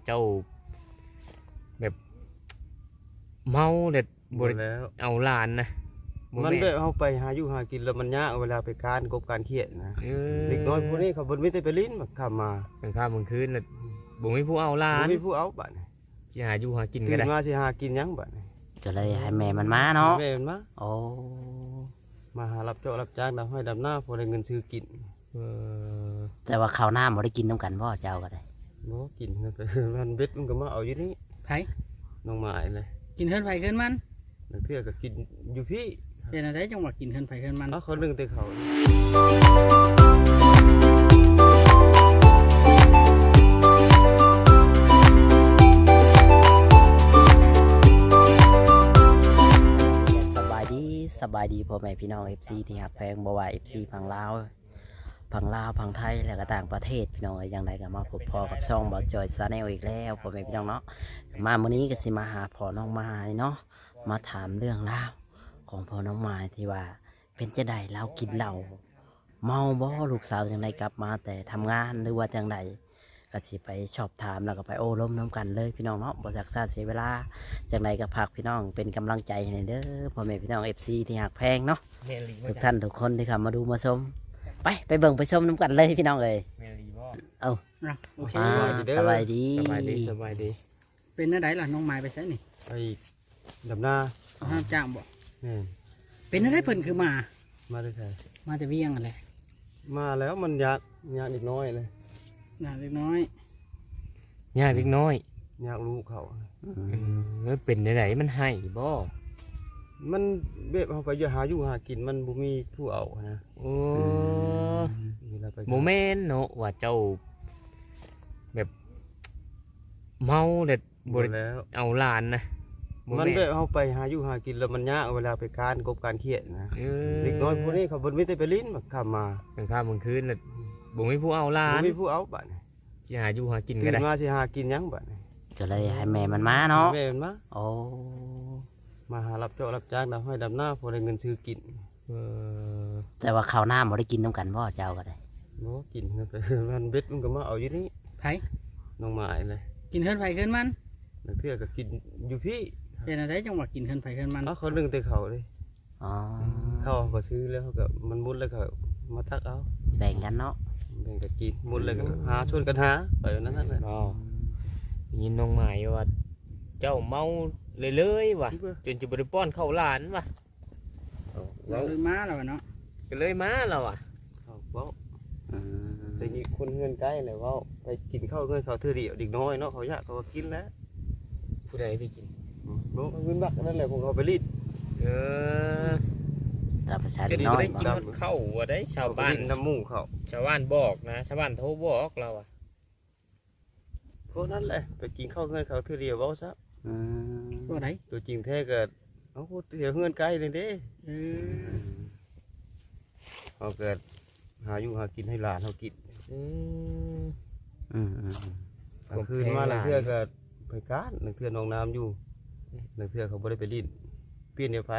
ເຈົ້າແບບເມົາແລ້ວບໍ່ໄດ້ ບໍ່ແລ້ວ ເອົາຫຼານນະ ບໍ່ ມັນແມ່ນ ແບບເຮົາໄປຫາຢູ່ຫາກິນ ແລ້ວມັນຍາກເວລາໄປການກົບການຂຽດນະ. ເອີ ເດັກນ້ອຍພວກນີ້ເຂົາບໍ່ມີແຕ່ໄປຫຼິ້ນ ຄ່ຳມາ ກາງຄ່ຳກາງຄືນ ແລ້ວບໍ່ມີຜູ້ເອົາຫຼານ ບໍ່ມີຜູ້ເອົາບາດນີ້ ຊິຫາຢູ່ຫາກິນ ຕື່ນກໍໄດ້ ມາຊິຫາກິນຫຍັງບາດນີ້? ກໍເລີຍໃຫ້ແມ່ມັນມາເນາະ ແມ່ມັນມາ. ໂອ້ ມາຫາຮັບເຈາະຮັບຈ້າງດຳໄຮ່ດຳນາ ພໍໄດ້ເງິນຊື້ກິນ. ເອີ ແຕ່ວ່າເຂົ້ານ້ຳບໍ່ໄດ້ກິນນຳກັນບໍ່ ເຈົ້າກໍໄດ້? ບໍ່ກິນ ມັນເບັດມັນກໍມາເອົາຢູ່ນີ້. ໃຜ? ນ້ອງໝາຍນະ ກິນເຮືອນໃຜເຮືອນມັນ ລາງເທື່ອກໍກິນຢູ່ພີ້. ເປັນອັນໃດຈັ່ງວ່າກິນເຮືອນໃຜເຮືອນມັນ? ເອົາ ເຂົາໜຶ້ງແຕ່ເຂົາ. ສະບາຍດີ ສະບາຍດີພໍ່ແມ່ພີ່ນ້ອງ ເອັຟຊີ ທີ່ຮັກແພງ ບໍ່ວ່າ ເອັຟຊີ ຝັ່ງລາວ ຝັ່ງລາວ ຝັ່ງໄທ ແລະກໍຕ່າງປະເທດ ພີ່ນ້ອງເອີຍ. ຢ່າງໃດກໍມາພົບພໍ້ກັບຊ່ອງບ່າວຈອຍ Channel ອີກແລ້ວ ພໍ່ແມ່ພີ່ນ້ອງເນາະ. ມາມື້ນີ້ກໍຊິມາຫາພໍ່ນ້ອງໝາຍເນາະ ມາຖາມເລື່ອງລາວຂອງພໍ່ນ້ອງໝາຍ ທີ່ວ່າເປັນຈັ່ງໃດ ລາວກິນເຫຼົ້າເມົາບໍ່? ລູກສາວຈັ່ງໃດ ກັບມາແຕ່ທຳງານ ຫຼືວ່າຈັ່ງໃດ? ກໍຊິໄປສອບຖາມ ແລ້ວກໍໄປໂອ້ລົມນຳກັນເລີຍ ພີ່ນ້ອງເນາະ ບໍ່ຊັກຊ້າເສຍເວລາ. ຈັ່ງໃດກໍຝາກພີ່ນ້ອງເປັນກຳລັງໃຈໃຫ້ແດ່ເດີ ພໍ່ແມ່ພີ່ນ້ອງ ເອັຟຊີ ທີ່ຮັກແພງເນາະ ແມ່ນອີ່ຫຼີບໍ່ ທຸກທ່ານທຸກຄົນທີ່ເຂົ້າມາດູມາຊົມ. ໄປ ໄປເບິ່ງໄປຊົມນຳກັນເລີຍ ພີ່ນ້ອງເອີຍ. ແມ່ນອີ່ຫຼີບໍ່? ເອົາ ອ່ະ ໂອເຄ ອ່າ ສະບາຍດີ ສະບາຍດີ ສະບາຍດີ ສະບາຍດີ. ເປັນແນວໃດລະ ນ້ອງໝາຍໄປໃສນີ້? ໄປດຳນາ. ເອົາຮັບຈ້າງບໍ່? ແມ່ນ. ເປັນແນວໃດເພິ່ນຄືມາ? ມາແຕ່ໃສ? ມາແຕ່ວຽງຫັ້ນແຫຼະ. ມາແລ້ວມັນຍາກ ຍາກເດັກນ້ອຍເລີຍ. ຍາກເດັກນ້ອຍ ຍາກເດັກນ້ອຍ ຍາກລູກເຂົາ. ອືມ ເອີ ເປັນແນວໃດ ມັນໄຫ້ບໍ່? ມັນແບບເຮົາໄປຫາຢູ່ຫາກິນ ມັນບໍ່ມີຜູ້ເອົານະ. ໂອ້ ອືມ ເວລາໄປ ບໍ່ແມ່ນເນາະ ວ່າເຈົ້າແບບເມົາແລ້ວ ບໍ່ໄດ້ ບໍ່ແລ້ວ ເອົາຫຼານນະ ບໍ່ ມັນແມ່ນ ແບບເຮົາໄປຫາຢູ່ຫາກິນ ແລ້ວມັນຍາກເວລາໄປການກົບການຂຽດນະ. ເອີ ເດັກນ້ອຍພວກນີ້ເຂົາບໍ່ມີແຕ່ໄປຫຼິ້ນ ຄ່ຳມາ ກາງຄ່ຳກາງຄືນ ແລ້ວບໍ່ມີຜູ້ເອົາຫຼານ ບໍ່ມີຜູ້ເອົາບາດນີ້ ຊິຫາຢູ່ຫາກິນກໍໄດ້ ຕື່ນມາຊິຫາກິນຫຍັງບາດນີ້? ກໍເລີຍໃຫ້ແມ່ມັນມາເນາະ ແມ່ມັນມາ. ໂອ້ ມາຫາຮັບເຈາະຮັບຈ້າງດຳໄຮ່ດຳນາ ພໍໄດ້ເງິນຊື້ກິນ. ເອີ ແຕ່ວ່າເຂົ້ານ້ຳບໍ່ໄດ້ກິນນຳກັນບໍ່ ເຈົ້າກໍໄດ້? ບໍ່ກິນ ມັນເບັດມັນກໍມາເອົາຢູ່ນີ້. ໃຜ? ນ້ອງໝາຍນະ. ກິນເຮືອນໃຜເຮືອນມັນ? ລາງເທື່ອກໍກິນຢູ່ພີ້. ເປັນອັນໃດຈັ່ງວ່າກິນເຮືອນໃຜເຮືອນມັນ? ເອົາ ເຂົາໜຶ້ງແຕ່ເຂົາເດ້. ອໍ ເຂົາກໍຊື້ແລ້ວ ເຂົາກໍ ມັນໝົດແລ້ວກໍມາຕັກເອົາ ແບ່ງກັນເນາະ ແບ່ງກັນກິນ ໝົດແລ້ວກໍຫາ ອືມ ຊວນກັນຫາ ໄປນັ້ນແຫຼະ. ອໍ ໄດ້ຍິນນ້ອງໝາຍວ່າເຈົ້າເມົາເລີຍໆວ່າ ເອີ ຈົນຈະບໍ່ໄດ້ປ້ອນເຂົ້າຫຼານວ່າ. ເວົ້າ ເວົ້າເລີຍມາແລ້ວເນາະ ກໍເລີຍມາແລ້ວວ່າ. ເວົ້າ ອືມ ໄດ້ຍິນຄົນເຮືອນໃກ້ແຫຼະເວົ້າ ໄປກິນເຂົ້າເຮືອນເຂົາເທື່ອດຽວ ເດັກນ້ອຍເນາະ ເຂົາຢາກເຂົາກໍກິນແຫຼະ. ຜູ້ໃດໄປກິນ? ອືມ ບໍ່ ເງິນບັກນັ້ນແຫຼະ ພວກເຂົາໄປຫຼິ້ນ. ເອີ ຕາມພາສາເດັກນ້ອຍ ບໍ່ໄດ້ກິນຮອດເຂົ້າວ່າໄດ້ ຊາວບ້ານ ເຂົາໄປຫຼິ້ນນຳໝູ່ເຂົາ ຊາວບ້ານບອກນະ ຊາວບ້ານໂທບອກລາວວ່າ. ພວກນັ້ນແຫຼະ ໄປກິນເຂົ້າເຮືອນເຂົາເທື່ອດຽວເວົ້າຊະ. ອືມ ພວກໃດ? ຕົວຈິງແທ້ກໍ ເອົາ ເຮືອນໃກ້ນີ້ເດ້. ເອີ ເຮົາກໍຫາຢູ່ຫາກິນໃຫ້ຫຼານເຮົາກິນ. ອືມ ອືມໆໆ ກາງຄືນມາລາງເທື່ອກໍໄປການ ລາງເທື່ອນ້ອງນ້ຳຢູ່ ອືມ ລາງເທື່ອເຂົາບໍ່ໄດ້ໄປຫຼິ້ນ ປ່ຽນແນວໄປ.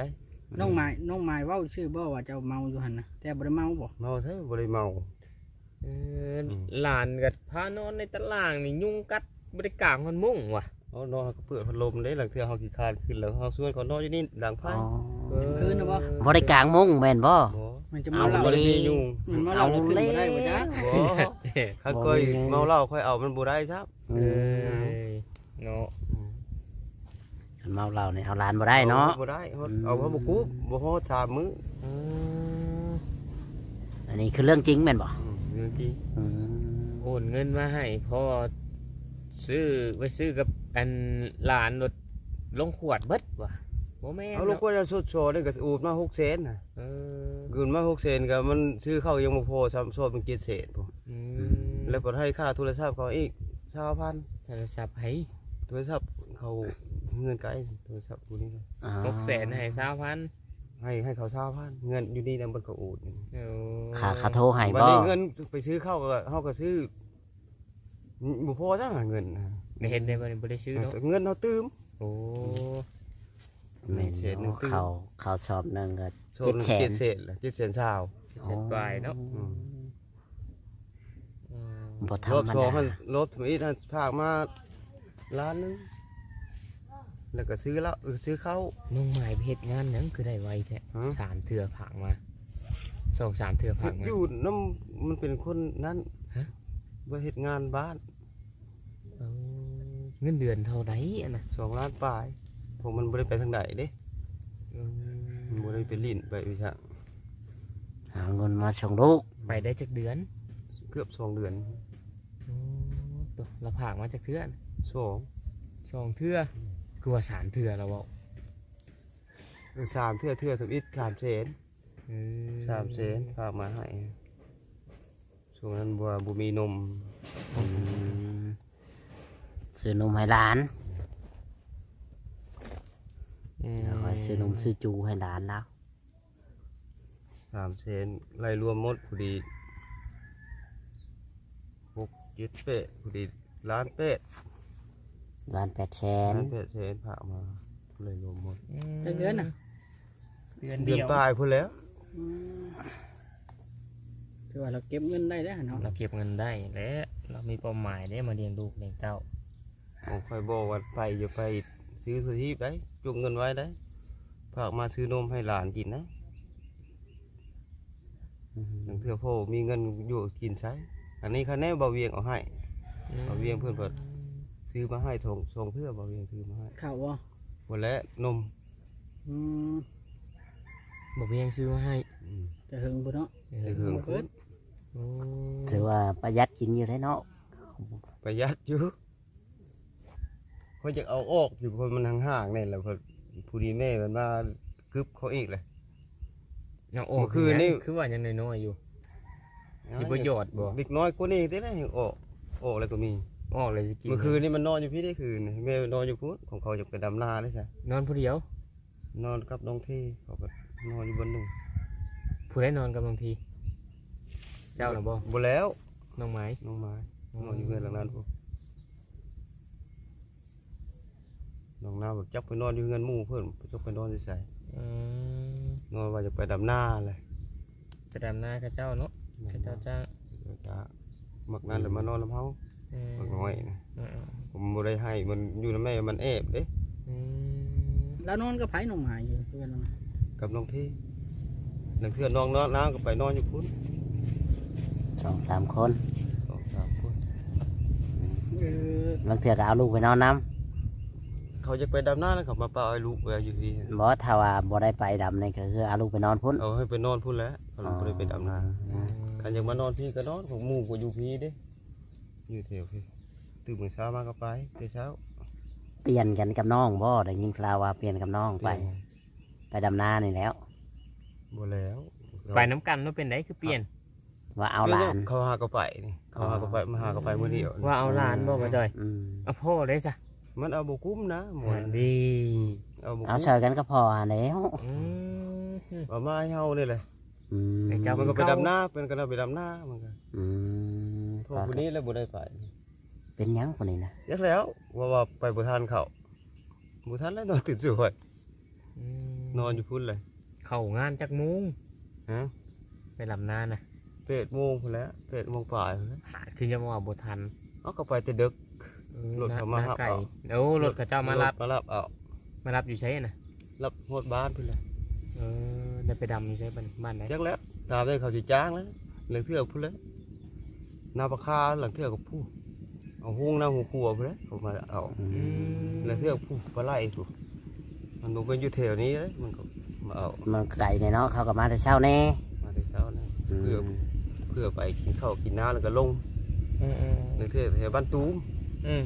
ນ້ອງໝາຍ ນ້ອງໝາຍເວົ້າຊື່ບໍ່ວ່າເຈົ້າເມົາຢູ່ຫັ້ນນະ ແຕ່ບໍ່ໄດ້ເມົາບໍ່? ເມົາໃສ ບໍ່ໄດ້ເມົາ. ເອີ ອືມ ຫຼານກໍພານອນໃນຕາລ່າງນີ້ ຍຸງກັດ ບໍ່ໄດ້ກາງຮອດມຸ້ງວ່າ. ເຮົານອນເຮົາກໍເປີດພັດລົມເດ້ ລາງເທື່ອເຮົາຂີ້ຄ້ານຂຶ້ນແລ້ວ ເຮົາຊວນເຂົານອນຢູ່ນີ້ດັງໄຟ. ອໍ ກາງຄືນນະບໍ່? ບໍ່ໄດ້ກາງມຸ້ງແມ່ນບໍ່? ບໍ່ ມັນຈະເມົາເຫຼົ້າ ບໍ່ໄດ້ມີຍຸງ ມັນເມົາເຫຼົ້າແລ້ວຂຶ້ນບໍ່ໄດ້ບໍ່ຈ້າ? ບໍ່ ຄັນຂ້ອຍເມົາເຫຼົ້າຂ້ອຍເອົາມັນບໍ່ໄດ້ຊ້ຳ. ເອີ ເນາະ ອືມ ຄັນເມົາເຫຼົ້ານີ້ເອົາຫຼານບໍ່ໄດ້ເນາະ ເອົາບໍ່ໄດ້ ອືມ ເອົາບໍ່ກຸບ ບໍ່ຮອດສາມມື້. ອືມ ອັນນີ້ຄືເລື່ອງຈິງແມ່ນບໍ່? ອືມ ເລື່ອງຈິງ. ອືມ ໂອນເງິນມາໃຫ້ພໍ່ຊື້ ໄປຊື້ກັບອັນຫຼານລົດລົງຂວດເບິດວ່າ. ບໍ່ແມ່ນ ເອົາລົງຂວດ ເອົາຊົດຊອຍນີ້ກໍໂອນມາຫົກແສນນະ. ເອີ ເງິນມາຫົກແສນກໍມັນຊື້ເຂົ້າຍັງບໍ່ພໍຊ້ຳ ຊອດມັນເຈັດແສນພຸ້ນ. ອືມ ແລ້ວກໍໃຫ້ຄ່າໂທລະສັບເຂົາອີກຊາວພັນ. ໂທລະສັບໃຜ? ໂທລະສັບເຂົາເຮືອນໃກ້ ໂທລະສັບຜູ້ນີ້ນະ. ອໍ ຫົກແສນໃຫ້ຊາວພັນ ໃຫ້ ໃຫ້ເຂົາຊາວພັນ ເງິນຢູ່ນີ້ນະ ມັນກໍໂອນ. ໂອ້ ຄ່າ ຄ່າໂທໃຫ້ບໍ່? ບັດນີ້ເງິນໄປຊື້ເຂົ້າກໍ ເຮົາກໍຊື້ ອືມ ບໍ່ພໍຈ້າເງິນນະ. ໄດ້ເຮັດໄດ້ບໍ່ນີ້? ບໍ່ໄດ້ຊື້ເນາະ ເງິນເຮົາຕື່ມ. ໂອ້ ແມ່ນ ເຂົ້າ ເຂົ້າຊອບໜຶ່ງກໍເຈັດແສນ ເຈັດແສນລະ ເຈັດແສນຊາວ ເຈັດແສນປາຍເນາະ. ອໍ ອືມ ອືມ ບໍ່ທຳມະດາ. ລອບສອງຫັ້ນ ລອບທຳອິດຫັ້ນ ພາກມາ ລ້ານໜຶ່ງ ແລ້ວກໍຊື້ເຫຼົ້າ ເອີ ຊື້ເຂົ້າ. ນ້ອງໝາຍໄປເຮັດງານຫຍັງຄືໄດ້ໄວແທ້? ຮະ? ສາມເທື່ອຝາກມາ ສອງສາມເທື່ອຝາກມາ. ຢູ່ນຳ ມັນເປັນຄົນນັ້ນ. ຮະ? ບໍ່ເຮັດງານບ້ານ. ເອີ ເງິນເດືອນເທົ່າໃດອັນນະ? ສອງລ້ານປາຍ ເພາະມັນບໍ່ໄດ້ໄປທາງໃດເດ້. ອືມ ມັນບໍ່ໄດ້ໄປຫຼິ້ນໄປຫຍັງ ຫາເງິນມາສົ່ງລູກ. ໄປໄດ້ຈັກເດືອນ? ເກືອບສອງເດືອນ. ໂອ້ ໂຕ ລະຝາກມາຈັກເທື່ອ? ສອງ ສອງເທື່ອ. ຄືວ່າສາມເທື່ອລະເວົ້າ? ເອີ ສາມເທື່ອ ເທື່ອທຳອິດສາມແສນ. ເອີ ສາມແສນ ຝາກມາໃຫ້ ຊ່ວງນັ້ນບໍ່ ບໍ່ມີນົມ. ອືມ ຊື້ນົມໃຫ້ຫຼານ. ອືມ ແລ້ວກໍຊື້ນົມຊື້ຈູໃຫ້ຫຼານລາວ. ສາມແສນ ໄລ່ລວມໝົດພໍດີ ຫົກ ເຈັດ ແປດ ພໍດີລ້ານແປດ. ລ້ານແປດແສນ ລ້ານແປດແສນ ຝາກມາ ໄລ່ລວມໝົດ. ອືມ ຈັກເດືອນນະ? ເດືອນ ເດືອນປາຍພຸ້ນແຫຼ້ວ. ອືມ ຖືວ່າລາວເກັບເງິນໄດ້ແລ້ວຫັ້ນເນາະ. ລາວເກັບເງິນໄດ້ແຫຼະ ລາວມີເປົ້າໝາຍເດ້ ມາລ້ຽງລູກລ້ຽງເຕົ້າ. ໂອ້ ຂ້ອຍບອກວ່າໄປ ຢ່າໄປຊື້ໂທລະຊີບໄດ໋ ຈົກເງິນໄວ້ໄດ໋ ຝາກມາຊື້ນົມໃຫ້ຫຼານກິນນະ. ອືມ ລາງເທື່ອພໍ່ມີເງິນຢູ່ກິນໃຊ້. ອັນນີ້ຄະແນນບ່າວວຽງເອົາໃຫ້. ອືມ ບ່າວວຽງເພິ່ນກໍຊື້ມາໃຫ້ ສອງ ສອງເທື່ອ ບ່າວວຽງຊື້ມາໃຫ້. ເຂົ້າບໍ່? ບໍ່ແລ້ວ ນົມ. ອືມ ບ່າວວຽງຊື້ມາໃຫ້. ອືມ ແຕ່ເຫິງພຸ້ນເນາະ. ແຕ່ເຫິງພຸ້ນ. ໂອ້ ຖືວ່າປະຢັດກິນຢູ່ເດ້ເນາະ. ປະຢັດຢູ່. ຂ້ອຍຢາກເອົາອອກຢູ່ ເພາະມັນຫ່າງໆ ແນ່ແລ້ວ ພໍດີແມ່ມັນມາກຶບເຂົາອີກແຫຼະ. ເອົາອອກ ມື້ຄືນນີ້ ຄືວ່າຍັງນ້ອຍໆຢູ່. ເອົ້າ ຊິບໍ່ຢອດບໍ່? ເດັກນ້ອຍກວ່ານີ້ຕິແຫຼະ ຍັງອອກ ອອກແລ້ວກໍມີ. ອອກແລ້ວຊິກິນ. ມື້ຄືນນີ້ມັນນອນຢູ່ພີ້ເດ້ ຄືນນີ້ ແມ່ນອນຢູ່ພຸ້ນ ຂອງເຂົາຢາກໄປດຳນາເດ້ຊະ. ນອນຜູ້ດຽວ? ນອນກັບນ້ອງທີ ເຂົາກໍນອນຢູ່ບ່ອນໜຶ່ງ. ຜູ້ໃດນອນກັບນ້ອງທີ? ເຈົ້ານະບໍ່? ບໍ່ແລ້ວ ນ້ອງໄມ້ ນ້ອງໄມ້. ອໍ ນອນຢູ່ເຮືອນຫຼັງນັ້ນພຸ້ນ. ນ້ອງນາງຈັກໄປນອນຢູ່ເຮືອນໝູ່ເພິ່ນ ຈັກໄປນອນຢູ່ໃສ. ອືມ ນອນວ່າຈະໄປດຳນາແຫຼະ. ໄປດຳນາເຂົາເຈົ້າເນາະ. ແມ່ນ ເຂົາເຈົ້າຈ້າງ. ເຂົາເຈົ້າຈ້າງ. ມັກນັ້ນແຫຼະ ອືມ ມານອນນຳເຮົາ. ອືມ ບັກນ້ອຍນະ. ອືມໆ ຜົມບໍ່ໄດ້ໃຫ້ ມັນຢູ່ນຳແມ່ ມັນແອບເດ້. ອືມ ລາວນອນກັບໃຜ ນ້ອງໝາຍ ຢູ່ເຮືອນລາວນະ? ກັບນ້ອງທີ. ລາງເທື່ອນ້ອງນອນ ນາງກໍໄປນອນຢູ່ພຸ້ນ ສອງສາມຄົນ. ສອງສາມຄົນ. ເອີ ລາງເທື່ອກໍເອົາລູກໄປນອນນຳ. ເຂົາຢາກໄປດຳນາ ແລ້ວເຂົາມາປະເອົາລູກໄວ້ຢູ່ພີ້. ບໍ່ ຖ້າວ່າບໍ່ໄດ້ໄປດຳນີ້ ກໍຄືເອົາລູກໄປນອນພຸ້ນ. ເອົາໃຫ້ໄປນອນພຸ້ນແຫຼະ. ອໍ ບໍ່ໄດ້ໄປດຳນາ. ອືມ ຄັນຢາກມານອນພີ້ກໍນອນ ພວກໝູ່ກໍຢູ່ພີ້ເດ້. ຢູ່ແຖວພີ້ ຕື່ນມື້ເຊົ້າມາກໍໄປແຕ່ເຊົ້າ. ປ່ຽນກັນກັບນ້ອງບໍ່? ໄດ້ຍິນຂ່າວວ່າປ່ຽນກັບນ້ອງໄປ. ປ່ຽນ ໄປດຳນານີ້ແລ້ວ. ບໍ່ແລ້ວ ໄປນຳກັນເນາະ. ເປັນໃດຄືປ່ຽນ? ວ່າເອົາຫຼານ. ເຂົາຫາກໍໄປນີ້ ເຂົາຫາກໍໄປ. ອໍ ມາຫາກໍໄປມື້ດຽວ. ວ່າເອົາຫຼານບໍ່ ອືມ ບໍ່ຈ່ອຍ? ອືມ ເອົາພໍ່ເດ້ຊະ. ມັນເອົາບໍ່ກຸ້ມນະ ໝໍນັ້ນ. ເອີ ດີ ເອົາບໍ່ກຸ້ມ. ເອົາຊ່ອຍກັນກັບພໍ່ຫັ້ນແລ້ວ. ອືມ ເອົາມາໃຫ້ເຮົານີ້ແຫຼະ. ອືມ ໃຫ້ເຈົ້າ ມັນກໍໄປດຳນາ ເປັນກັນເອົາໄປດຳນາ ມັນກໍ. ອືມ ເພາະຜູ້ນີ້ແຫຼະບໍ່ໄດ້ໄປ. ເປັນຫຍັງຜູ້ນີ້ນະ? ຈັກແລ້ວ ວ່າ ວ່າໄປບໍ່ທັນເຂົາ. ບໍ່ທັນແລ້ວ ນອນຕື່ນສວຍ. ອືມ ນອນຢູ່ພຸ້ນແຫຼະ. ເຂົ້າງານຈັກໂມງ? ຮະ? ໄປດຳນານະ. ແປດໂມງພຸ້ນແຫຼະ ແປດໂມງປາຍພຸ້ນແຫຼະ. ຫາ ຄືຍັງວ່າບໍ່ທັນ. ເອົາ ກໍໄປແຕ່ດຶກ. ເອີ ລົດເຂົາມາຮັບເອົາ. ໂອ້ ລົດເຂົາເຈົ້າມາຮັບ ມາຮັບເອົາ. ມາຮັບຢູ່ໃສນະ? ຮັບຮອດບ້ານພຸ້ນແຫຼະ. ເອີ ໄດ້ໄປດຳຢູ່ໃສບັດນີ້ ບ້ານໃດ? ຈັກແລ້ວ ຕາມໃດເຂົາຊິຈ້າງແລ້ວ. ລາງເທື່ອພຸ້ນແຫຼະ ນາປາຄາ ລາງເທື່ອກໍຜູ້ ເອົາໂຮງນາຫົວຂົວພຸ້ນແຫຼະ ເຂົາມາເອົາ. ອືມ ລາງເທື່ອຜູ້ປາໄຫຼຜູ້ ມັນບໍ່ແມ່ນຢູ່ແຖວນີ້ເດ້ ມັນກໍມາເອົາ. ມັນໄກແດ່ເນາະ ເຂົາກໍມາແຕ່ເຊົ້າແດ່. ມາແຕ່ເຊົ້າແດ່. ອືມ ເພື່ອ ເພື່ອໄປກິນເຂົ້າກິນນ້ຳແລ້ວກໍລົງ. ອືມໆ ລາງເທື່ອແຖວບ້ານຕູມ. ອືມ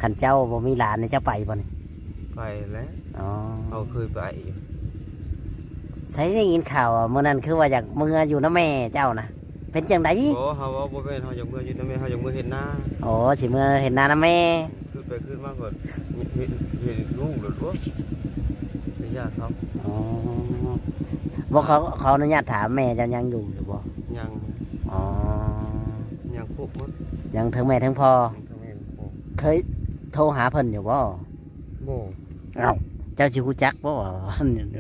ຄັນເຈົ້າບໍ່ມີຫຼານນີ້ ເຈົ້າໄປບໍ່ນີ້? ໄປແຫຼະ. ອໍ ເຮົາເຄີຍໄປຢູ່. ໃສໄດ້ຍິນຂ່າວວ່າມື້ນັ້ນຄືວ່າຢາກເມືອຢູ່ນຳແມ່ເຈົ້ານະ ເປັນຈັ່ງໃດ? ບໍ່ ເຮົາເວົ້າບໍ່ແມ່ນ ເຮົາຢາກເມືອຢູ່ນຳແມ່ ເຮົາຢາກເມືອເຮັດນາ. ໂອ້ ຊິເມືອເຮັດນານຳແມ່. ຄືໄປຄືມາກໍເຫັນ ເຫັນລູກໂລດຕົວະ ໄປຢ້ານເຂົາ. ອໍ ບໍ່ ເຂົາ ເຂົາອະນຸຍາດຖາມແມ່ເຈົ້າຍັງຢູ່ຢູ່ບໍ່? ຍັງ. ອໍ ຍັງຄົບໝົດ ຍັງທັງແມ່ທັງພໍ່. ຍັງທັງແມ່ທັງພໍ່. ເຄີຍໂທຫາເພິ່ນຢູ່ບໍ່? ບໍ່. ເອົ້າ ເຈົ້າຊິຮູ້ຈັກບໍ່ວ່າ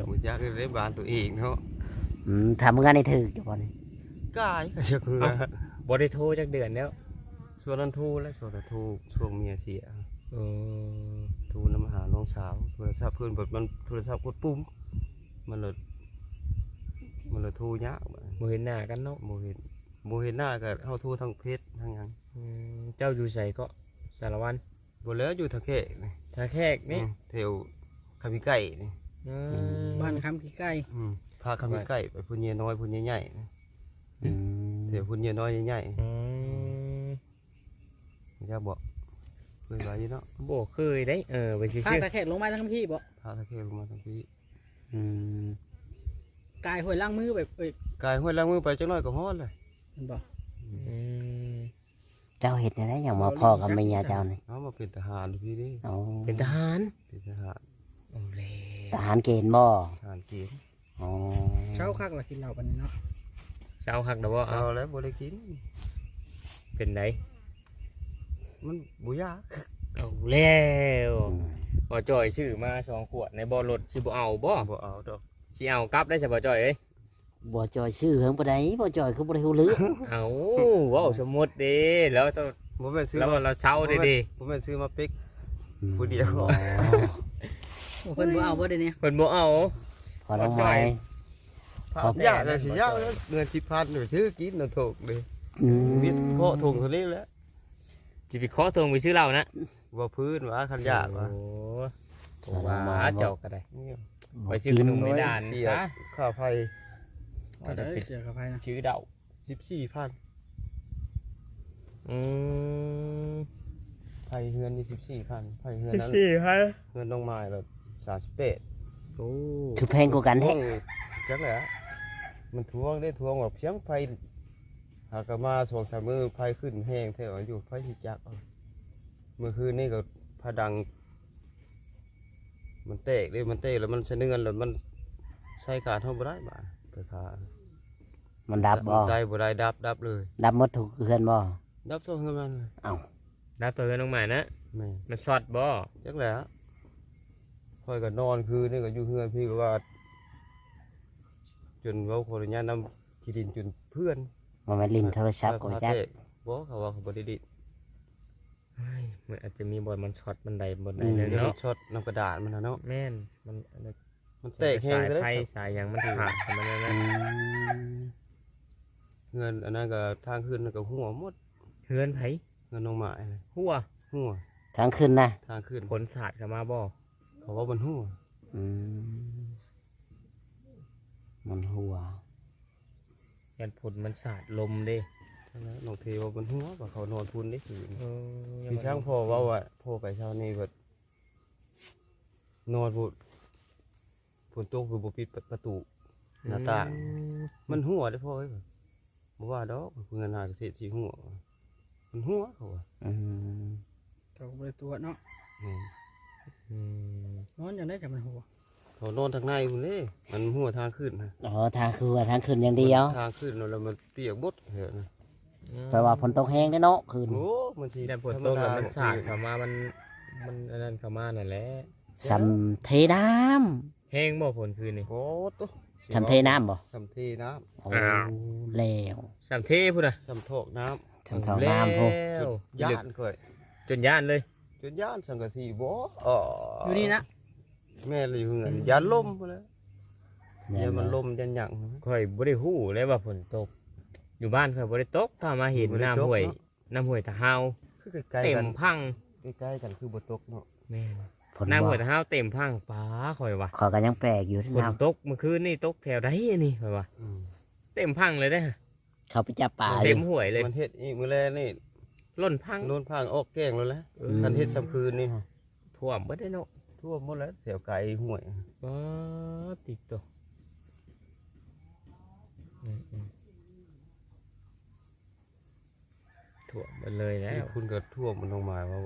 ຮູ້ຈັກຢູ່ໃນບ້ານຕົວເອງເນາະ. ອືມ ຖ້າເມືອນີ້ຖືກຢູ່ບໍ່ນີ້? ກາຍ ຈັກເມືອ. ເອົ້າ ບໍ່ໄດ້ໂທຈັກເດືອນແລ້ວ. ຊ່ວງນັ້ນໂທແຫຼະ ຊ່ວງນັ້ນໂທ ຊ່ວງເມຍເສຍ. ເອີ ໂທນຳຫານ້ອງສາວ ໂທລະສັບເພິ່ນ ບັດມັນໂທລະສັບກົດປຸ່ມ ມັນລະ ມັນລະໂທຍາກ. ບໍ່ເຫັນໜ້າກັນເນາະ. ບໍ່ເຫັນ ບໍ່ເຫັນໜ້າກໍເຮົາໂທທາງເຟສທາງຫຍັງ. ອືມ ເຈົ້າຢູ່ໃສເກາະ ສາລະວັນ? ບໍ່ແລ້ວ ຢູ່ທ່າແຂກນີ້. ທ່າແຂກນີ້? ອືມ ແຖວຄຳຂີ້ໄກ່ນີ້. ອືມ ບ້ານຄຳຂີ້ໄກ່. ອືມ ພາຄຳຂີ້ໄກ່ໄປ ພຸ້ນເຍນ້ອຍ ພຸ້ນເຍໃຫຍ່. ອືມ ແຖວພຸ້ນເຍນ້ອຍເຍໃຫຍ່. ອືມ ຮູ້ຈັກບໍ່? ເຄີຍໄປຢູ່ເນາະ. ບໍ່ເຄີຍເດ້. ເອີ ໄປຊື່ໆ. ພາທ່າແຂກລົງມາທາງພີ້ບໍ່? ພາທ່າແຂກລົງມາທາງພີ້. ອືມ ກາຍຫ້ວຍລ້າງມືໄປ ເອີຍ ກາຍຫ້ວຍລ້າງມືໄປຈັກໜ້ອຍກໍຮອດແຫຼະ. ແມ່ນບໍ່? ອືມ ເຈົ້າເຮັດແນວໃດຫຍັງມາພໍ້ກັບເມຍເຈົ້ານີ້? ເອົາ ມາເປັນທະຫານຢູ່ພີ້ເດ້. ອໍ ເປັນທະຫານ? ເປັນທະຫານ. ເອົາແລ້ວ ທະຫານເກນບໍ່? ທະຫານເກນ. ອໍ ເຊົາຄັກລະກິນເຫຼົ້າປານນີ້ເນາະ. ເຊົາຄັກລະບໍ່? ເຊົາແລ້ວ ບໍ່ໄດ້ກິນ. ເປັນໃດ? ມັນບໍ່ຢາກ. ເອົາແລ້ວ ອືມ ບໍ່ຈ່ອຍຊື້ມາສອງຂວດໃນບໍ່ ລົດຊິບໍ່ເອົາບໍ່? ບໍ່ເອົາດອກ. ຊິເອົາກັບໄດ້ຊະບໍ່ຈ່ອຍເອີຍ? ບໍ່ຈ່ອຍຊື້ເຖິງປານໃດ? ບໍ່ຈ່ອຍຄືບໍ່ໄດ້ຮູ້ເລື່ອງ. ເອົາ ເວົ້າສົມມຸດເດ້ ແລ້ວຕ້ອງ ບໍ່ແມ່ນຊື້ ແລ້ວວ່າລາວເຊົາເດ້. ບໍ່ແມ່ນ ບໍ່ແມ່ນຊື້ມາເປັກ ອືມ ຜູ້ດຽວ. ອໍ ໂອ້ ເພິ່ນບໍ່ເອົາບໍ່ເດນີ້? ເພິ່ນບໍ່ເອົາ. ພໍລະໄວ ພໍແຜ່ ຢາກແລ້ວຊິຢາກແລ້ວ ເງິນສິບພັນໄປຊື້ກິນນຳໂທກເດ້. ອືມ ວິດເຄາະຖົງເທົ່ານີ້ແຫຼະ. ຊິໄປເຄາະຖົງໄປຊື້ເຫຼົ້ານະ? ບໍ່ພື້ນວ່າ ຄັນຢາກວ່າ. ໂອ້ ໂອ້ ວ່າເຈົ້າກໍໄດ້ ໄປຊື້ຂະໜົມໃນດ່ານ ເສຍຄ່າໄຟ. ວ່າຈະໄປ ເສຍຄ່າໄຟນະ ຊື້ເຫຼົ້າ. ສິບສີ່ພັນ. ອືມ ໄຟເຮືອນນີ້ສິບສີ່ພັນ. ໄຟເຮືອນນັ້ນ ສິບສີ່ພັນ. ເຮືອນນ້ອງໝ້າຍລະສາມສິບແປດ. ໂອ້ ຄືແພງກວ່າກັນແທ້. ຈັກແຫຼະ ມັນທວງເດ້ ທວງວ່າພຽງໄຟ ຫາກະມາສອງສາມມື້ ໄຟຂຶ້ນແຮງແທ້ ຢູ່ ໃຜຊິຈັກ. ມື້ຄືນນີ້ກໍພະດັງ ມັນແຕກເດ້ ມັນແຕກແລ້ວມັນສະເໜືອນ ແລ້ວມັນໃຊ້ການເຮົາບໍ່ໄດ້ບາດ ໄຟຟ້າ. ມັນດັບບໍ່? ໄດ້ບໍ່ໄດ້ ດັບ ດັບເລີຍ. ດັບໝົດທຸກເຮືອນບໍ່? ດັບທົ່ວເຮືອນມັນ. ເອົ້າ ດັບທົ່ວເຮືອນນ້ອງໝ້າຍນະ? ແມ່ນ. ມັນຊັອດບໍ່? ຈັກແຫຼະ ຂ້ອຍກໍນອນຄືນນີ້ກໍຢູ່ເຮືອນພີ້ ກໍວ່າ ຈົນເວົ້າຂໍອະນຸຍາດນຳຂີ້ດິນຈົນເພື່ອນ. ບໍ່ແມ່ນຫຼິ້ນໂທລະສັບບໍ່ຈັກ? ບໍ່ ເຂົາວ່າເຂົາບໍ່ໄດ້ຫຼິ້ນ. ເຮີ້ຍ ມັນອາດຈະມີບ່ອນມັນຊັອດ ມັນໃດບ່ອນໃດ ອືມ ແລ້ວເນາະ ມັນຊັອດນຳກະດານມັນນະເນາະ. ແມ່ນ ມັນ ມັນແຕກແຮງ ສາຍໄຟສາຍຫຍັງມັນຂາດ ມັນນັ້ນນະ. ອືມ ເຮືອນອັນນັ້ນກໍ ທາງຂຶ້ນກໍຮົ່ວໝົດ. ເຮືອນໃຜ? ເຮືອນນ້ອງໝ້າຍຫັ້ນ. ຮົ່ວ? ຮົ່ວ. ທາງຂຶ້ນນະ? ທາງຂຶ້ນ. ຝົນສາດເຂົ້າມາບໍ່? ເຂົາວ່າມັນຮົ່ວ. ອືມ ມັນຮົ່ວ. ຢ້ານຝົນມັນສາດລົມເດ້. ນັ້ນແຫຼະ ນ້ອງເທວ່າມັນຮົ່ວ ວ່າເຂົານອນພຸ້ນເດ້ຄືນ. ເອີ ພີ່ຊ່າງພໍ່ເວົ້າວ່າ ພໍ່ໄປເຊົ້ານີ້ແບບ ນອນພຸ້ນ ຝົນຕົກຄືບໍ່ປິດປະຕູ ອືມ ໜ້າຕ່າງ. ມັນຮົ່ວເດ້ພໍ່ເອີຍ. ບໍ່ວ່າດອກ ເຮືອນຫາກະເສດຊິຮົ່ວ ມັນຮົ່ວ ເຂົາວ່າ. ອືມ ເຂົາກໍບໍ່ໄດ້ຕົວະເນາະ. ແມ່ນ. ອືມ ນອນຈັ່ງໃດຈັ່ງມັນຮົ່ວ? ເຂົານອນທາງໃນພຸ້ນເດ້ ມັນຮົ່ວທາງຂຶ້ນນະ. ອໍ ທາງ ຄືວ່າທາງຂຶ້ນຢ່າງດຽວ ທາງຂຶ້ນແລ້ວມັນປຽກໝົດເທື່ອນະ. ອືມ ແປວ່າຝົນຕົກແຮງເດ້ເນາະຄືນ. ໂອ້ ມັນຊິ ແຕ່ຝົນຕົກແລ້ວມັນສາດເຂົ້າມາ ມັນ ມັນອັນນັ້ນເຂົ້າມານັ້ນແຫຼະ. ສ່ຳເທນ້ຳ. ແຮງບໍ່ຝົນຄືນນີ້? ໂອ້ໂຕ ສ່ຳເທນ້ຳບໍ່? ສ່ຳເທນ້ຳ. ໂອ້ ອ້າວ ແລ້ວ ສ່ຳເທພຸ້ນນະ ສ່ຳຖອກນ້ຳ ສ່ຳຖອກນ້ຳພຸ້ນ. ແລ້ວ ຢ້ານຂ້ອຍ ຈົນຢ້ານເລີຍ ຈົນຢ້ານສັງກະສີບໍ່ ເອີ ຢູ່ນີ້ນະ. ແມ່ນລະ ຢູ່ເຮືອນ ອືມ ຢ້ານລົມພຸ້ນແຫຼະ ຢ້ານມັນລົມ ຢ້ານຫຍັງ. ຂ້ອຍບໍ່ໄດ້ຮູ້ເລີຍວ່າຝົນຕົກ ຢູ່ບ້ານຂ້ອຍບໍ່ໄດ້ຕົກ ຖ້າມາເຫັນ ບໍ່ໄດ້ຕົກເນາະ ນ້ຳຫ້ວຍ ນ້ຳຫ້ວຍຕາຮາວ ຄືໃກ້ໆ ເຕັມພັງ ໃກ້ໆກັນ ຄືບໍ່ຕົກເນາະ. ແມ່ນ ຝົນ ນ້ຳຫ້ວຍຕາຮາວເຕັມພັງ. ປ້າ ຂ້ອຍວ່າ ຂ້ອຍກໍຍັງແປກຢູ່ ຝົນຕົກມື້ຄືນນີ້ ຕົກແຖວໃດອັນນີ້ ຂ້ອຍວ່າ. ອືມ ເຕັມພັງເລີຍເດ້ ເຂົາໄປຈັບປາ ເຕັມຫ້ວຍເລີຍ. ມັນເຮັດອີກມື້ແລງນີ້ ລົ້ນພັງ ລົ້ນພັງອອກແກ້ງແລ້ວແຫຼະ. ເອີ ຄັນເຮັດສ່ຳຄືນນີ້ ຖ້ວມເບິດເດ້ເນາະ. ຖ້ວມໝົດແລ້ວ ແຖວໄກຫ້ວຍ. ປາດຕິໂຕ ອືມໆ ຖ້ວມເບິດເລີຍແລ້ວ. ຢູ່ພຸ້ນກໍຖ້ວມ ມັນຕ້ອງມາເວົ້າ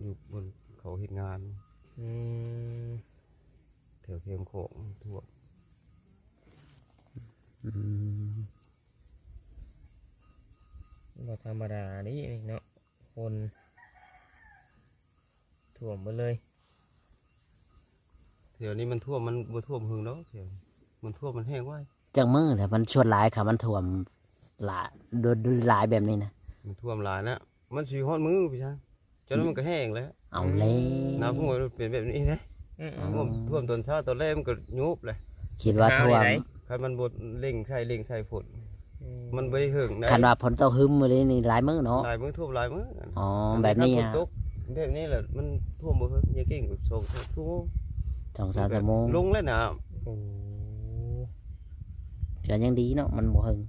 ຢູ່ບ່ອນເຂົາເຮັດງານ. ອືມ ແຖວແຄມຂອງຖ້ວມ. ອືມ ບໍ່ທຳມະດາເດ້ເນາະ ຄົນ ຖ້ວມເບິດເລີຍ. ແຖວນີ້ມັນຖ້ວມ ມັນບໍ່ຖ້ວມເຫິງດອກ ແຖວນີ້ມັນຖ້ວມ ມັນແຫ້ງໄວ. ຈັກມື້ແລ້ວ ມັນສ່ວນຫຼາຍ ຄັນມັນຖ້ວມຫຼາຍ ໂດນ ໂດນຫຼາຍແບບນີ້ນະ ມັນຖ້ວມຫຼາຍແລ້ວ. ມັນຊິຮອດມື້ພຸ້ນຊະ ຈົນມັນກໍແຫ້ງແລ້ວ. ເອົາແລ້ວ ນ້ຳຫ້ວຍມັນເປັນແບບນີ້ເດ້. ອືມໆ ຖ້ວມ ຖ້ວມຕອນເຊົ້າຕອນແລງມັນກໍຍຸບແຫຼະ. ຄິດວ່າຖ້ວມ ຄັນມັນບໍ່ເລັ່ງໃສ່ ເລັ່ງໃສ່ຝົນ ອືມ ມັນບໍ່ໄດ້ເຫິງໄດ໋. ຄັນວ່າຝົນຕົກຫຶມມື້ນີ້ ຫຼາຍມື້ເນາະ. ຫຼາຍມື້ ຖ້ວມຫຼາຍມື້. ອໍ ອັນນີ້ ແບບນີ້ ຄັນຝົນຕົກແບບນີ້ແຫຼະ ມັນຖ້ວມບໍ່ເຫິງ ຢ່າເກັ່ງສອງສາມຊົ່ວໂມງ ສອງສາມຊົ່ວໂມງ ລົງແລ້ວນ້ຳ. ໂອ້ ກໍຍັງດີເນາະ ມັນບໍ່ເຫິງ.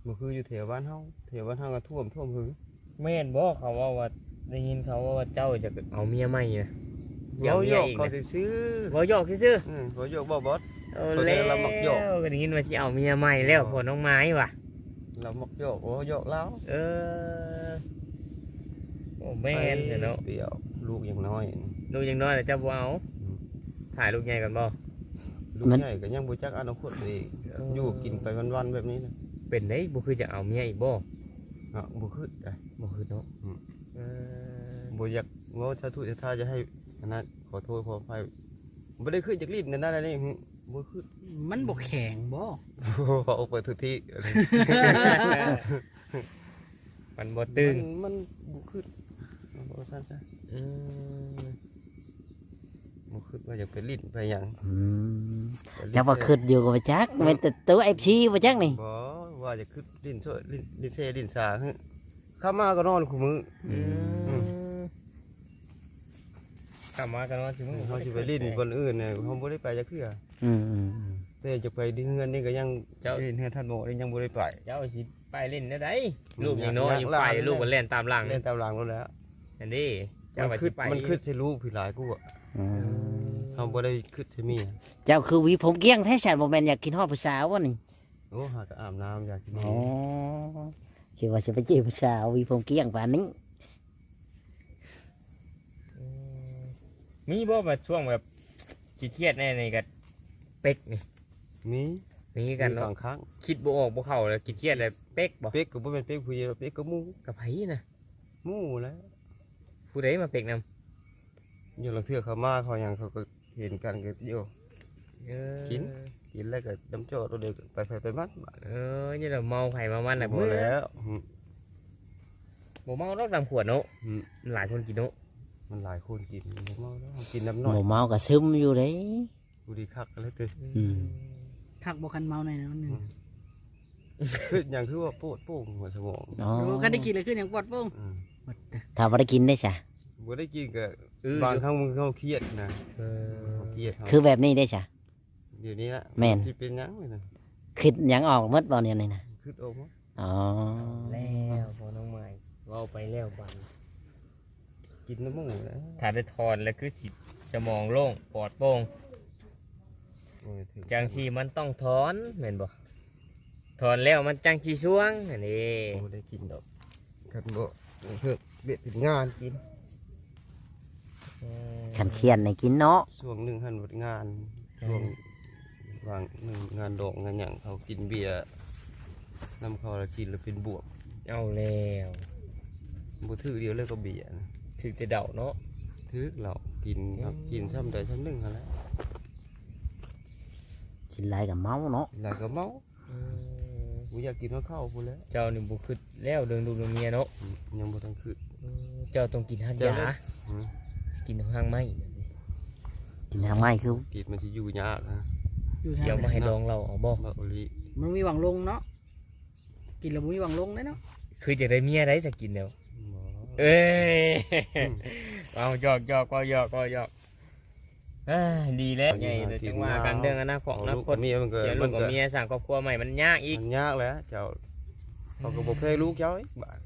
ບໍ່ຄືຢູ່ແຖວບ້ານເຮົາ ແຖວບ້ານເຮົາກໍຖ້ວມ ຖ້ວມຫຶງ. ແມ່ນບໍ່ ເຂົາເວົ້າວ່າ ໄດ້ຍິນເຂົາເວົ້າວ່າເຈົ້າຈະເອົາເມຍໃໝ່ນະ? ຊິເອົາເມຍອີກນະ? ເວົ້າຫຍອກເວົ້າຫຍອກຊື່ໆ. ອືມ ເວົ້າຫຍອກເວົ້າບອດ. ເອີ ເຂົາແຕ່ລາວມັກຫຍອກ ແລ້ວກໍໄດ້ຍິນວ່າຊິເອົາເມຍໃໝ່ແລ້ວ ເອີ ພວກນ້ອງມາຍວ່າ ລາວມັກຫຍອກ ເວົ້າຫຍອກລາວ. ເອີ ໂອ້ ແມ່ນແທ້ເນາະ. ໄປປຽວລູກຍັງນ້ອຍ ລູກຍັງນ້ອຍແລ້ວເຈົ້າບໍ່ເອົາ? ອືມ ຖ້າລູກໃຫຍ່ກ່ອນບໍ່? ລູກໃຫຍ່ກໍຍັງບໍ່ຈັກອະນາຄົດຕົວເອງ ເອີ ຢູ່ກິນໄປວັນໆແບບນີ້ນະ. ເປັນໄດ໋ ບໍ່ຄິດຈະເອົາເມຍອີກບໍ່? ເນາະ ບໍ່ຄິດໄດ໋ ບໍ່ຄິດເນາະ. ອືມ ເອີ ບໍ່ຢາກເວົ້າສາທຸສາທາ ຈະໃຫ້ອັນນັ້ນ ຂໍໂທດຂໍອະໄພ ບໍ່ໄດ້ຄິດຢາກຫຼິ້ນອັນນັ້ນອັນນີ້ ບໍ່ຄິດ. ມັນບໍ່ແຂງບໍ່? ເວົ້າໄປທຸກທີ່ ມັນບໍ່ຕຶງ ມັນ ມັນບໍ່ຄຶດ ເວົ້າຊັ້ນຊະ. ອືມ ບໍ່ຄຶດວ່າຢາກໄປຫຼິ້ນໄປຫຍັງ. ອືມ ໄປຫຼິ້ນ ຈັກວ່າຄຶດຢູ່ກໍບໍ່ຈັກ ແມ່ນແຕ່ໂຕເອັຟຊີບໍ່ຈັກນີ້. ບໍ່ ວ່າຈະຄຶດຫຼິ້ນໂຊ ຫຼິ້ນ ຫຼິ້ນເຊຫຼິ້ນສາ ຄ່ຳມາກໍນອນຄູ່ມື້. ອືມ ອືມ ຄ່ຳມາກໍນອນຄູ່ມື້ ເຮົາຊິໄປຫຼິ້ນບ່ອນອື່ນ ເຮົາບໍ່ໄດ້ໄປຈັກເທື່ອ. ອືມໆໆ ແຕ່ຈະໄປເຮືອນນີ້ກໍຍັງ ເຈົ້າ ເຮັດເຮືອນທ່ານໝໍນີ້ຍັງບໍ່ໄດ້ໄປ. ເຈົ້າຊິໄປຫຼິ້ນແນວໃດ? ອືມ ລູກຍັງນ້ອຍຢູ່ ໄປລູກກໍແລ່ນຕາມຫຼັງ ແລ່ນຕາມຫຼັງໂລດແລ້ວ. ອັນນີ້ ເຈົ້າວ່າຊິໄປ ມັນຄຶດໃສ່ລູກພີ້ຫຼາຍກວ່າ. ອືມ ເຮົາບໍ່ໄດ້ຄຶດໃສ່ເມຍ. ເຈົ້າຄືຫວີຜົມກ້ຽງແທ້ຊັ້ນ ບໍ່ແມ່ນຢາກຄິດຮອດຜູ້ສາວບໍ່ນີ້? ໂອ້ ຫາກໍອາບນ້ຳຢາກກິນ. ອໍ ຊິວ່າຊິໄປຈີບຜູ້ສາວ ຫວີຜົມກ້ຽງປານນີ້. ອືມ ມີບໍ່ແບບຊ່ວງແບບຂີ້ຄຽດແດ່ນີ້ກໍເປັກນີ້? ມີ ມີຄືກັນເນາະ ບາງຄັ້ງ ຄິດບໍ່ອອກບໍ່ເຂົ້າແລ້ວ ຂີ້ຄຽດແລ້ວເປັກບໍ່? ເປັກກໍບໍ່ແມ່ນເປັກຜູ້ດຽວ ເປັກກັບໝູ່. ກັບໃຜນະ? ໝູ່ແຫຼະ. ຜູ້ໃດມາເປັກນຳ? ຢູ່ລາງເທື່ອເຂົາມາເຂົາຫຍັງ ເຂົາກໍເຫັນກັນກໍ ໂອ້ ເອີ ກິນ ກິນແລ້ວກໍດຳຈອດໂລດ ໄປໃຜໄປມັນ. ເອີ ນີ້ລະເມົາໃຜເມົາມັນແຫຼະ. ບໍ່ແລ້ວ ອືມ ບໍ່ເມົາດອກ ດຳຂວດເນາະ. ອືມ ມັນຫຼາຍຄົນກິນເນາະ ມັນຫຼາຍຄົນກິນ ບໍ່ເມົາດອກ ເຮົາກິນນ້ຳໜ້ອຍ. ບໍ່ເມົາກໍຊຶມຢູ່ເດ້. ຜູ້ດີຄັກກໍແລ້ວຕິ. ອືມ ຄັກບໍ່ຄັນເມົາໜ້ອຍໜຶ່ງ. ອືມ ຄຶດຫຍັງຄືວ່າໂປດໂປ່ງຫົວສະໝອງ. ອໍ ໂອ້ ຄັນໄດ້ກິນແລ້ວຄຶດຫຍັງປອດໂປ່ງ. ອືມ ຖ້າບໍ່ໄດ້ກິນເດ້ຊະ? ບໍ່ໄດ້ກິນກໍ ບາງຄັ້ງເຮົາຄຽດນະ. ເອີ ເຮົາຄຽດ ຄືແບບນີ້ເດ້ຊະ? ດຽວນີ້ລະ ແມ່ນ ຊິເປັນຫຍັງນີ້ນະ? ຄຶດຫຍັງອອກໝົດບໍ່ດຽວນີ້ນະ? ຄຶດອອກໝົດ. ອໍ ແລ້ວພໍ່ນ້ອງໃໝ່ເວົ້າໄປແລ້ວບັດນີ້ ກິນນ້ຳໝູແຫຼະ. ຖ້າໄດ້ຖອນແລ້ວຄືຊິສະໝອງໂລ່ງປອດໂປ່ງ. ໂອ້ຍ ຈັ່ງຊີ້ມັນຕ້ອງຖອນແມ່ນບໍ່? ຖອນແລ້ວມັນຈັ່ງຊິຊ່ວງຫັ້ນເດ້. ບໍ່ໄດ້ກິນດອກ ຄັນບໍ່ເຮັດວຽກເຮັດງານກິນ. ອືມ ຄັນຄຽດໃຫ້ກິນເນາະ. ຊ່ວງໜຶ່ງຫັ້ນເຮັດງານ ເອີ ຊ່ວງຫວ່າງໜຶ່ງງານດອງງານຫຍັງ ເຂົາກິນເບຍນຳເຂົາ ແລ້ວກິນແລ້ວເປັນບວມ. ເອົາແລ້ວ ບໍ່ຖືກດຽວເລີຍກັບເບຍນະ ຖືກແຕ່ເຫຼົ້າເນາະ. ຖືກເຫຼົ້າ ກິນ ອືມ ກິນຊ່ຳໃດຊ່ຳໜຶ່ງຫັ້ນແຫຼະ. ກິນຫຼາຍກໍເມົາເນາະ ກິນຫຼາຍກໍເມົາ. ອືມ ບໍ່ຢາກກິນຮອດເຂົ້າພຸ້ນແຫຼະ. ເຈົ້ານີ້ບໍ່ຄຶດແລ້ວເລື່ອງລູກເລື່ອງເມຍເນາະ. ອືມ ຍັງບໍ່ທັນຄຶດ. ອືມ ເຈົ້າຕ້ອງກິນຮາກຢາ. ກິນຮາກໄມ້ ກິນຮາກໄມ້ຄື ກິນມັນຊິຢູ່ຍາກນະ. ຢູ່ ຊິເອົາມາໃຫ້ດອງເຫຼົ້າເອົາບໍ່? ເອົາອີ່ຫຼີ ມັນມີຫວັງລົງເນາະ ກິນແລ້ວບໍ່ມີຫວັງລົງເດ້ເນາະ. ຄືຈະໄດ້ເມຍໄດ໋ ຖ້າກິນແລ້ວ. ບໍ່ ເອີຍ ອືມ ເອົາ ຢອກໆ ເວົ້າຢອກໆ ເອີ ດີແລ້ວ ໃຫຍ່ແລ້ວຈັ່ງວ່າກັນເລື່ອງອະນາຄົດ ອະນາຄົດ ເມຍມັນກໍ ເສຍລູກກັບເມຍ ສ້າງຄອບຄົວໃໝ່ມັນຍາກອີກ. ມັນຍາກແຫຼະເຈົ້າ. ເຂົາກໍບໍ່ແພງລູກເຈົ້າອີກບາດ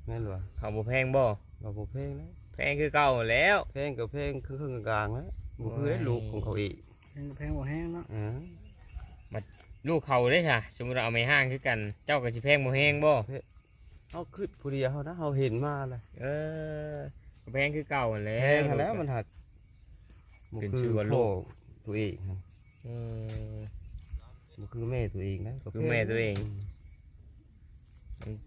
ແມ່ນບໍ່? ເຂົາບໍ່ແພງບໍ່? ເຂົາບໍ່ແພງແລ້ວ ແພງຄືເກົ່າແລ້ວ. ແພງກໍແພງເຄິ່ງໆກາງໆແລ້ວ ບໍ່ຄືໄດ້ລູກຂອງເຂົາເອງ. ແພງກໍແພງບໍ່ແຮງເນາະ. ເອີ ບັດລູກເຂົາເດ້ຊະ ສົມມຸດວ່າເອົາແມ່ຮ້າງຄືກັນ ເຈົ້າກໍຊິແພງບໍ່ແຮງບໍ່? ເຮົາຄຶດຜູ້ດຽວເຮົານະ ເຮົາເຫັນມາແລ້ວ. ເອີ ກໍແພງຄືເກົ່າຫັ້ນແຫຼະ ແພງຫັ້ນແຫຼະ. ມັນຫາກ ຂຶ້ນຊື່ວ່າລູກ ພໍ່ຕົວເອງຫັ້ນ. ເອີ ບໍ່ຄືແມ່ຕົວເອງນະ ກໍຄືແມ່ຕົວເອງ. ອືມ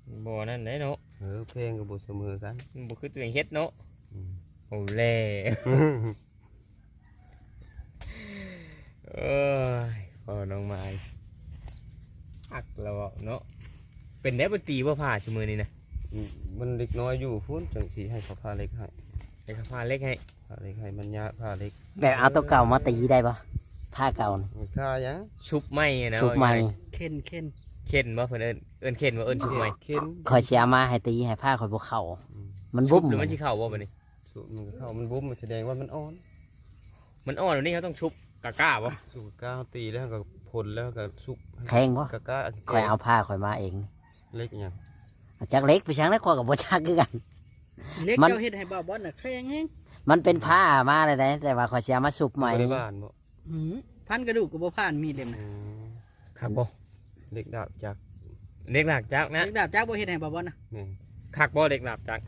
ມັນບໍ່ນັ້ນໄດ໋ເນາະ. ເອີ ແພງກໍບໍ່ສະເໝີກັນ ມັນບໍ່ຄືຕົວເອງເຮັດເນາະ. ອືມ ເອົາແລ້ວ ໂອ້ຍ ພໍ່ນ້ອງມາຍ ຄັກແລ້ວເນາະ. ເປັນແນວບໍ່ຕີບໍ່ຜ່າຊຸມື້ນີ້ນະ? ອືມ ມັນເດັກນ້ອຍຢູ່ພຸ້ນ ຈັ່ງຊິໃຫ້ເຂົາຜ່າເຫຼັກໃຫ້. ໃຫ້ເຂົາຜ່າເຫຼັກໃຫ້? ຜ່າເຫຼັກໃຫ້ ມັນຍາກຜ່າເຫຼັກ. ແບບເອົາໂຕເກົ່າມາຕີໄດ້ບໍ່? ຜ້າເກົ່ານີ້ ມັນຄ່າຫຍັງ? ຊຸບໃໝ່ນະ ຊຸບໃໝ່ ເວົ້າງ່າຍໆ. ເຂັນ ເຂັນ ເຂັນບໍ່? ເພິ່ນເອີ້ນ ເອີ້ນເຂັນບໍ່? ເອີ້ນຊຸບໃໝ່. ເຂັນ ຂ້ອຍຊິເອົາມາໃຫ້ຕີໃຫ້ຜ້າຂ້ອຍບໍ່ເຂົ້າ. ອືມ ມັນບຸ້ມ ຊຸບແລ້ວມັນຊິເຂົ້າບໍ່ບັດນີ້? ຊຸບມັນກໍເຂົ້າ ມັນບຸ້ມ ມັນສະແດງວ່າມັນອ່ອນ. ມັນອ່ອນແບບນີ້ ເຮົາຕ້ອງຊຸບກ້າໆບໍ່? ຊຸບກ້າ ເຮົາຕີແລ້ວ ເຮົາກໍພົນແລ້ວ ເຮົາກໍຊຸບໃຫ້ ແພງບໍ່? ກ້າໆ. ຂ້ອຍເອົາຜ້າຂ້ອຍມາເອງ. ເຫຼັກຫຍັງ? ຈັກເຫຼັກໄປຫຍັງນະ ຂ້ອຍກໍບໍ່ຈັກຄືກັນ. ເຫຼັກ ມັນ ເຈົ້າເຮັດໃຫ້ບ່າວບອນນະແຂງແຮງ. ມັນເປັນຜ້າມາແລ້ວໃດ ແຕ່ວ່າຂ້ອຍຊິເອົາມາຊຸບໃໝ່. ບໍ່ໄດ້ບານບໍ່? ອືມ ພັນກະດູກກໍບໍ່ຜ່ານມີດເຫຼັ້ມນະ. ອືມ ຄັກບໍ່? ເຫຼັກດາບຈັກ ເຫຼັກດາບຈັກນະ? ເຫຼັກດາບຈັກບໍ່ເຮັດໃຫ້ບ່າວບອນນະ? ແມ່ນ. ຄັກບໍ່ເຫຼັກດາບຈັກ?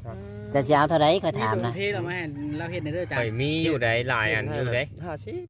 ເຈົ້າຊິເອົາເທົ່າໃດ ຂ້ອຍຖາມນະ? ມີໂຕເພລາວມາໃຫ້ລາວເຮັດແດ່ເດີ ເຈົ້າ. ຂ້ອຍມີຢູ່ໃດ ຫຼາຍອັນຢູ່ໃດ. ຫ້າສິບ